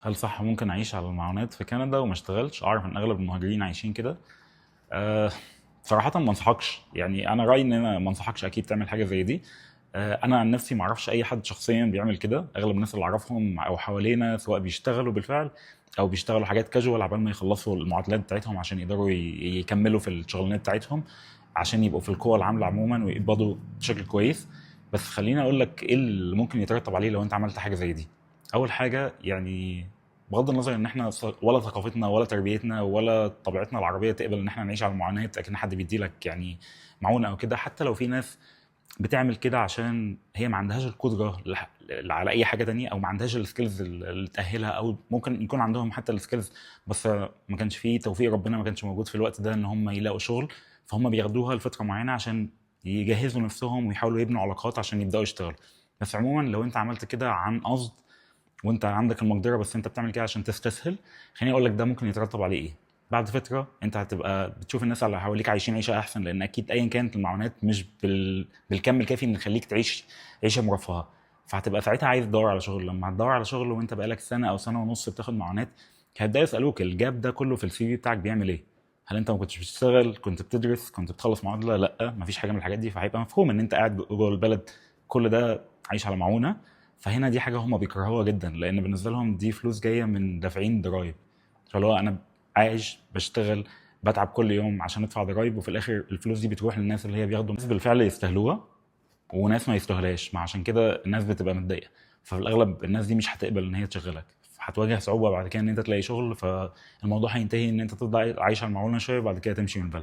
هل صح ممكن اعيش على المعونات في كندا وما اشتغلش؟ اعرف ان اغلب المهاجرين عايشين كده. أه، صراحة ما انصحكش. يعني انا رأيي ان انا ما انصحكش اكيد تعمل حاجة زي دي. انا عن نفسي ما اعرفش اي حد شخصيا بيعمل كده. اغلب الناس اللي اعرفهم او حوالينا سواء بيشتغلوا بالفعل او بيشتغلوا حاجات كاجوال عبال ما يخلصوا المعادلات بتاعتهم عشان يقدروا يكملوا في الشغلانات بتاعتهم، عشان يبقوا في القوى العاملة عموما ويقبضوا بشكل كويس. بس خليني اقول لك ايه اللي ممكن يترتب عليه لو انت عملت حاجة زي دي. اول حاجة، يعني بغض النظر ان احنا ولا ثقافتنا ولا تربيتنا ولا طبيعتنا العربية تقبل ان احنا نعيش على المعاناه، اكن حد بيدي لك يعني معونة او كده. حتى لو في ناس بتعمل كده عشان هي ما عندهاش القدرة على اي حاجة تانية، او ما عندهاش ال skills اللي تاهلها، او ممكن يكون عندهم حتى ال skills بس ما كانش فيه توفيق، ربنا ما كانش موجود في الوقت ده ان هم يلاقوا شغل، فهم بياخدوها لفترة معينة عشان يجهزوا نفسهم ويحاولوا يبنوا علاقات عشان يبداوا يشتغلوا. بس عموما لو انت عملت كده عن قصد وانت عندك المقدره، بس انت بتعمل كده عشان تستسهل، خليني اقول لك ده ممكن يترتب عليه ايه. بعد فترة انت هتبقى بتشوف الناس اللي حواليك عايشين عيشه احسن، لان اكيد ايا كانت المعونات مش بالكم الكافي ان يخليك تعيش عيشه مرفهه. فهتبقى ساعتها عايز تدور على شغل. لما هتدور على شغل وانت بقالك سنة او سنة ونص بتاخد معونات، هيبداوا يسالوك ال gap ده كله في ال CV بتاعك بيعمل ايه؟ هل انت ما كنتش بتشتغل؟ كنت بتدرس؟ كنت بتخلص معادله؟ لا، مفيش حاجة من الحاجات دي. فهيبقى مفهوم ان انت قاعد جوه البلد كل ده عايش على معونه. فهنا دي حاجة هم بيكرهوها جدا، لان بالنسبة لهم دي فلوس جاية من دافعين ضرايب. فاللي هو انا عايش بشتغل بتعب كل يوم عشان ادفع ضرايب، وفي الاخر الفلوس دي بتروح للناس اللي هي بياخدوا، ناس بالفعل يستاهلوها وناس ما يستاهلهاش. ما عشان كده الناس بتبقى متضايقه. ففي الاغلب الناس دي مش هتقبل ان هي تشغلك، هتواجه صعوبة بعد كده ان انت تلاقي شغل. فالموضوع هينتهي ان انت تفضل عايش على المعونة شوية وبعد كده تمشي من البلد.